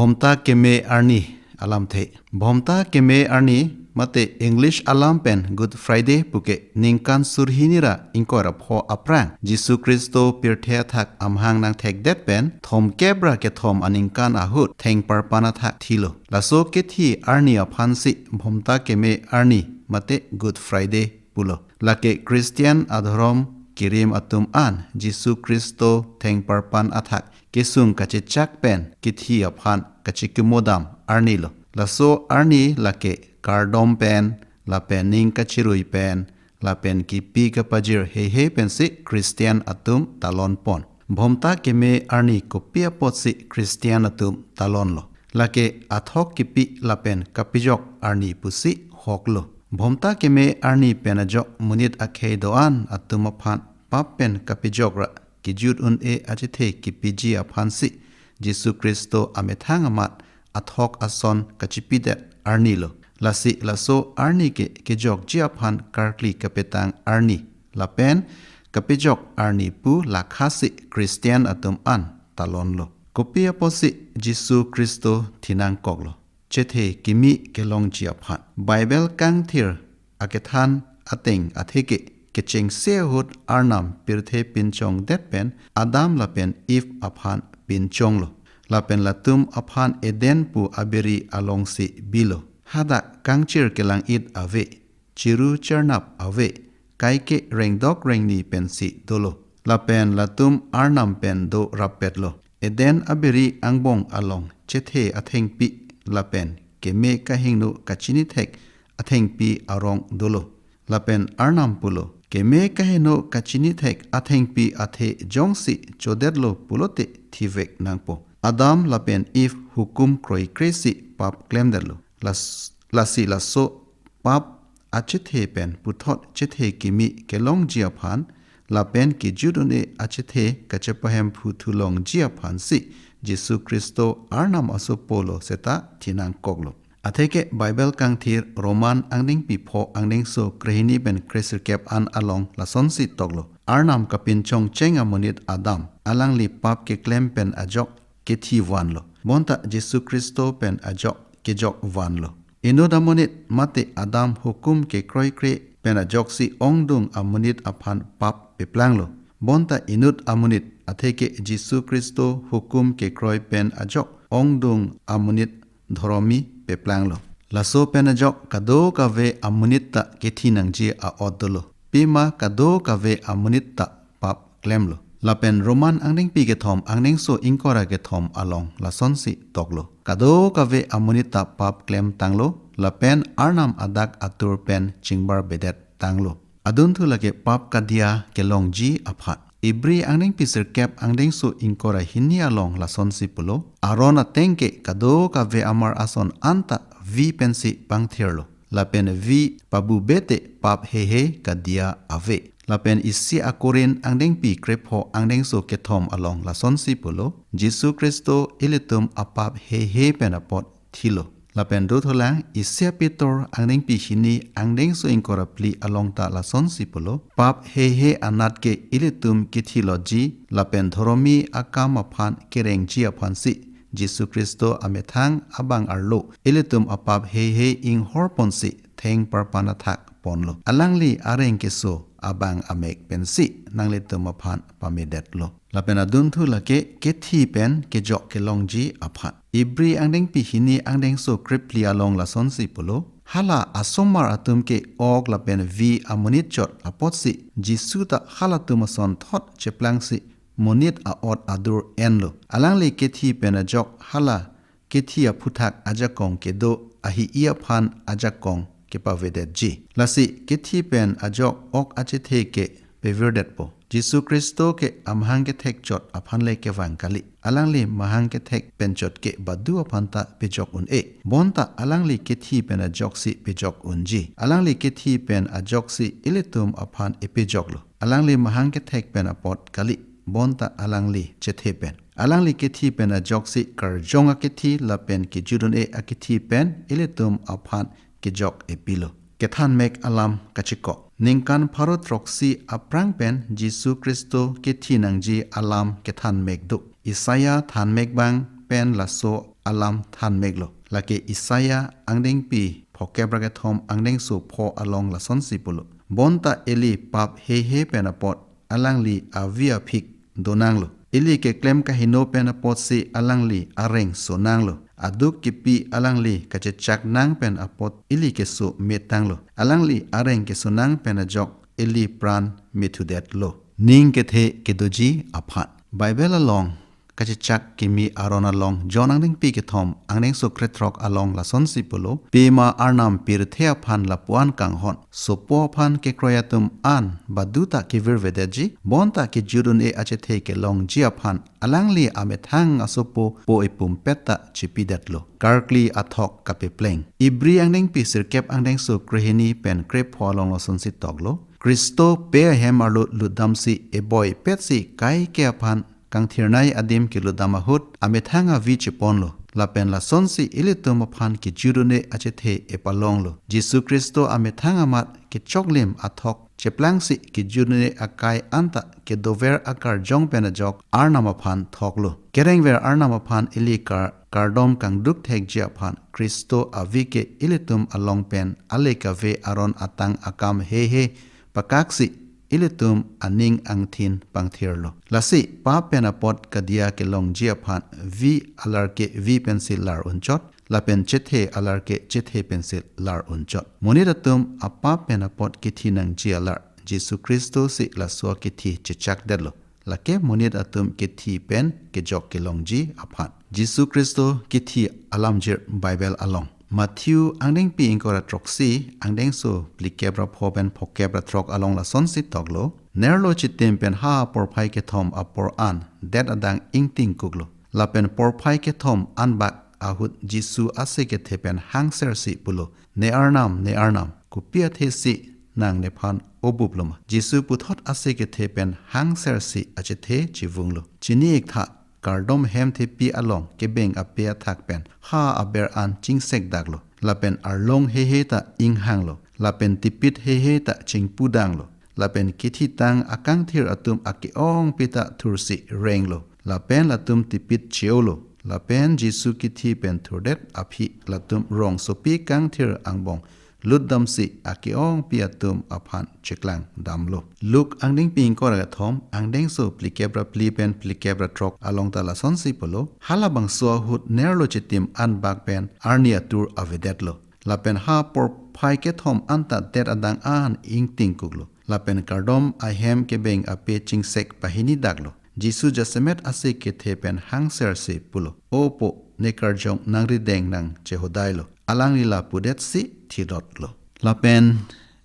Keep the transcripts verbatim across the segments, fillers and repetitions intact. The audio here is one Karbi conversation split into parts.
Bhomta keme arni alamthe. Bhomta keme arni mate English alam pen Good Friday puke ningkan surhini ra ingkoi ra pho aphrang Jisu Khristo pirthe athak amahang nangthekdet pen thomkep ra kethom aningkan ahut thengparpan athak thilo. Laso kethi arni aphansi Bhomta keme arni mate Good Friday pulo. Lake Christian adhorom kirim atum an Jisu Khristo thengparpan athak kesung kachechak pen kethi aphan kachikimodam arnilo. Laso arni lake kardom pen, lapen ning kachirui pen, lapen kipi kapajir heihei pensi Christian atum talonpon. Bhomta keme arni kopi apotsi Christian atum talonlo? Lake athok kipi lapen kapejok arni pusi hoklo. Bhomta keme arni pen ajok monit akhei do-an atum aphan pap pen kapejok ra kejut un-e achethe kipiji aphansi Jisu Khristo amethang amat athok ason kachipidet arnilo. Lasi laso arni ke kejokji aphan karkli kapetang arni lapen kapejok arni pu lakhasi Christian atum an talonlo. Kopi apotsi Jisu Khristo thinangkoklo? Chethe kimi kelongji aphan. Bible kangthir akethan ateng atheke kechengse ahut Arnam pirthe pinchongdet pen Adam lapen Eve aphan pinchonglo. Lapen latum aphan Eden pu abiri alongsi bilo. Hadak kangchir kelang-it ave, chiru chernap ave, kaike rengdok rengni pensi dolo. Lapen latum Arnam pen do rappetlo. Eden abiri angbong along chethe athengpi lapen keme kahingno kachinithek athengpi arong dolo. Lapen Arnam pulo, keme kahingno kachinithek athengpi athe jongsi chodetlo pulote thivek nangpo. Adam lapen Eve hukum kroikresi pap klemdetlo. Las-, lasi laso pap achethe pen puthot chethe kimi kelongji aphan lapen kejut un-e achethe kachepahemphu thulongji aphansi Jisu Khristo Arnam asopolo seta thinangkoklo. Atheke Bible kangthir Roman angdengpi pho angdengso krehini pen kresirkep an along lasonsi toklo. Arnam kapinchongcheng amonit Adam alangli pap keklem pen ajok kethi vanlo. Bonta Jisu Khristo pen ajok kejok vanlo. Inut amonit mate Adam hukum kekroikre pen ajoksi ongdung amonit aphan pap peplanglo. Bonta inut amonit atheke Jisu Khristo hukum kekroi pen ajok ongdung amonit dhoromi peplanglo. Laso pen ajok kadokave amonit ta kethi nangji a-ot dolo. Pima kadokave amonit ta pap klemlo. Lapen Roman angdengpi kethom angdengso ingkoi ra kethom along lasonsi toklo. Kadokave amonit ta pap klemtanglo, lapen Arnam adak atur pen chingbarbedet tanglo. Adunthu lake pap kadiya kelongji aphan. Ibri angdengpi sirkep angdengso ingkoi ra hini along lasonsi pulo, Aron ateng ke kadokave amar ason anta vi pensi pangthirlo. Lapen vi pabube te pap heihei kadiya ave. Lapen isi aKorinth angdengpi krepho angdengso kethom along lasonsi pulo, Jisu Khristo ilitum apap heihei pen apot thilo. Lapen dothulang isi aPeter angdengpi hini angdengso ingkoi ra phli along ta lasonsi pulo, pap heihei anat ke ilitum kethiloji lapen dhoromi akam aphan kerengji aphansi Jisu Khristo amethang abang arlo ilitum apap heihei inghorponsi thengparpan athak ponlo. Alangli areng keso abang amek pensi nanglitum aphan pamedetlo. Lapen adunthu lake kethi pen kejok kelongji aphan. Ibri angdengpi hini angdengso krephli along lasonsi pulo, hala asomar atum ke ok lapen vi amonit chot apotsi Jisu ta halatum ason thot cheplangsi monit a-ot adur enlo. Alangli kethi pen ajok hala kethi aphuthak ajakong kedo ahi-i aphan ajakong kepavedetji. Lasi kethi pen ajok ok achethe ke pevirdetpo. Jisu Khristo ke amahang kethek chot aphan le kevang kali. Alangli mahang kethek pen chot ke badu aphan ta pejok un-e. Bonta alangli kethi pen ajoksi pejok unji. Alangli kethi pen ajoksi ilitum aphan epejoklo. Alangli mahang kethek pen apot kali. Bonta alangli chethe pen. Alangli kethi pen ajoksi karjong akethi lapen kejut un-e akethi pen ilitum aphan kejok epilo. Kethanmek alam kachikok. Ningkan pharo throksi aphrang pen Jisu Khristo kethi nangji alam kethanmek do. Isaiah thanmek bang pen laso alam thanmeklo. Lake Isaiah angdengpi phokep ra kethom angdengso pho along lasonsi pulo: Bonta ili pap heihe pen apot alangli avi aphik donanglo. Ili keklem kaheno pen apotsi alangli areng sonanglo. Aduk kipi alangli kachechak nang pen apot ili keso metanglo. Alangli areng kesonang pen ajok ili pran methudetlo. Ning kethe kedoji aphan. Bible along kachechak kimi aron along John angdengpi kethom angdengso krethrok along lasonsi pulo: Pima Arnam pirthe aphan lapu-an kanghon. Sopo aphan kekroi atum an baduta kevirvedetji, bonta kejut un-e achethe kelongji aphan alangli amethang asopo po ipumpet ta chipidetlo. Karkli athok kapepleng. Ibri angdengpi sirkep angdengso krehini pen krepho along lasonsi toklo: Khristo pe ahem arlo lutdamsi eboi petsi kaike aphan kangthirnei adim kelutdam ahut amethang avi chiponlo. Lapen lasonsi ilitum aphan kejut un-e achethe epalonglo. Jisu Khristo amethang amat kechoklim athok cheplangsi kejut un-e akai anta kedover akarjong pen ajok Arnam aphan thoklo. Kerengver Arnam aphan ili kar kardom kangduk thekji aphan Khristo avi ke ilitum along pen ale kave aron atang akam heihe pakaksi ilitum aning angthin pangthirlo. Lasi pap pen apot kadia kelongji aphan vi alar ke vi pensi lar unchot, lapen chethe alar ke chethe pensi lar unchot. Monit atum apap pen apot kithi nangji alar Jisu Khristo si laso akithi chechakdetlo. Lake monit atum kithi pen kejok kelongji aphan. Jisu Khristo kithi alamjir Bible along. Matthew angdengpi ingkoi ra throksi angdengso phlikep ra pho pen phokep ra throk along lasonsi toklo: Nerlo chitim pen ha porphai kethom apor an det adang ingtingkuklo. Lapen porphai kethom anbak ahut Jisu ase kethe pen hangsersi pulo: Ne Arnam, ne Arnam, kopi athesi nang nephan obuplo ma? Jisu puthot ase kethe pen hangsersi achethe chivunglo. Chini iktha kardom hem thepi along kebeng ape athak pen ha aber an chingsekdaklo. Lapen arlong heihe ta inghanglo. Lapen tipit heihe ta chingpudanglo. Lapen kithitang akangthir atum ake-ongpi ta thursi renglo. Lapen latum tipit che-olo. Lapen Jisu kithi pen thurdet aphi latum rongsopi kangthir angbong lutdamsi ake-ongpi atum aphan cheklangdamlo. Luke angdengpi ingkoi ra kethom angdengso phlikep ra phli pen phlikep ra throk along ta lasonsi pulo: Halabangso ahut nerlo chitim anbak pen arni atur avedetlo. Lapen ha porphai kethom anta det adang an ingtingkuklo. Lapen kardom ahem kebeng ape chingsek pahinidaklo. Jisu jasemet ase kethe pen hangsersi pulo: O po, ne karjong nangrideng nangchehodailo. Alangli la pudetsi thilotlo. Lapen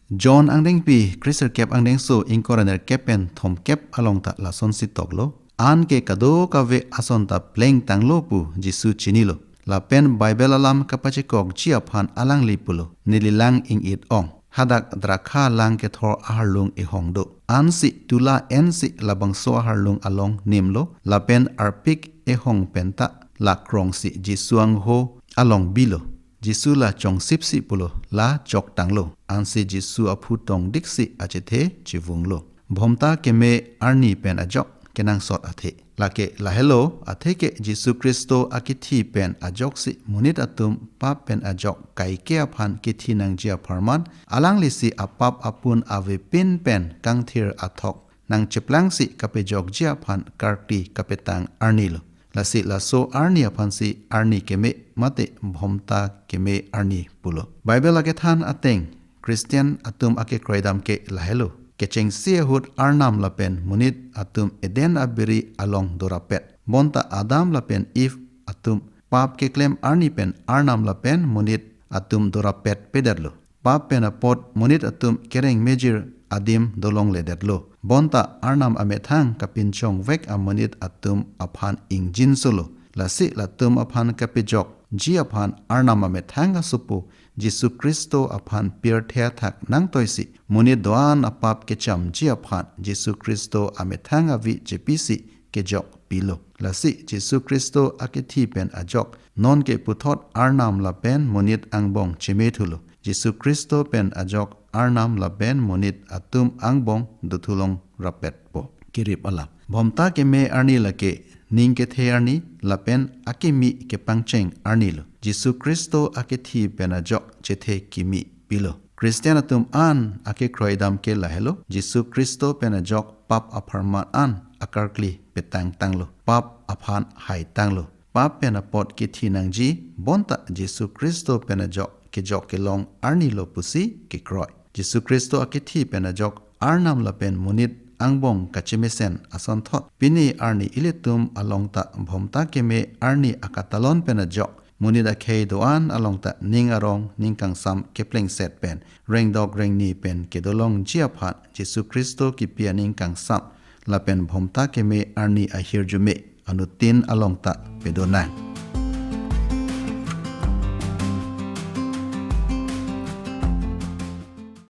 John angdengpi kresirkep angdengso ingkoi ra nerkep pen thomkep along ta lasonsi toklo: An ke kadokave ason ta plengtanglo pu Jisu chinilo. Lapen Bible alam kapachekokji aphan alangli pulo: Neli lang ing-it ong. Hadak drakha lang kethor aharlung ehong do. Ansi tula ensi labangso aharlung along nimlo. Lapen arpik ehong penta lakrongsi Jisu angho along bilo. Jisu la chongsipsi pulo: La choktanglo. Ansi Jisu aphu tongdiksi achethe chivunglo. Bhomta keme arni pen ajok kenangsot athe. Lake lahelo, atheke Jisu Khristo akithi pen ajoksi monit atum pap pen ajok kaike aphan kithi nangji apharman, alanglisi apap apun avepin pen kangthir athok nangcheplangsi kapejokji aphan karkli kapetang arnilo. Lasi laso arni aphansi arni keme mate bhomta keme arni pulo. Bible akethan ateng Christian atum akekroidam ke lahelo. Kechengsi ahut Arnam lapen monit atum Eden abiri along dorapet. Bonta Adam lapen Eve atum pap keklem arni pen Arnam lapen monit atum dorapet pedetlo. Pap pen apot monit atum kereng mejir adim dolongledetlo. Bonta Arnam amethang kapinchongvek amonit atum aphan ingjinsolo. Lasi latum aphan kapejokji aphan Arnam amethang asopo Jisu Khristo aphan pirthe athak nangtoisi monit do-an apap kechamji aphan Jisu Khristo amethang avi chepisi kejok pilo. Lasi Jisu Khristo akithi pen ajok nonke puthot Arnam lapen monit angbong chemethulo. Jisu Khristo pen ajok Arnam lapen monit atum angbong dothulong rapetpo. Kerip alam. Bhomta keme arni lake ning kethe arni lapen akimi kepangcheng arni lo. Jisu Khristo akethi pen ajok chethe kimi pilo. Christian atum an akekroidam ke lahelo, Jisu Khristo pen ajok pap apharman an akarkli petang tanglo, pap aphan hai tanglo. Pap pen apot kethi nangji bonta Jisu Khristo pen ajok kejok kelong arni lo pusi kekroi. Jisu Khristo akethi pen ajok Arnam lapen monit angbong kachemesen asonthot pini arni ilitum along ta Bhomta Keme arni akatalon pen ajok monit akhei do-an along ta ning arong ning kangsam keplengset pen rengdok rengni pen kedolongji aphan Jisu Khristo kipi aning kangsam lapen Bhomta Keme arni ahirjume anuttin along ta pedonang.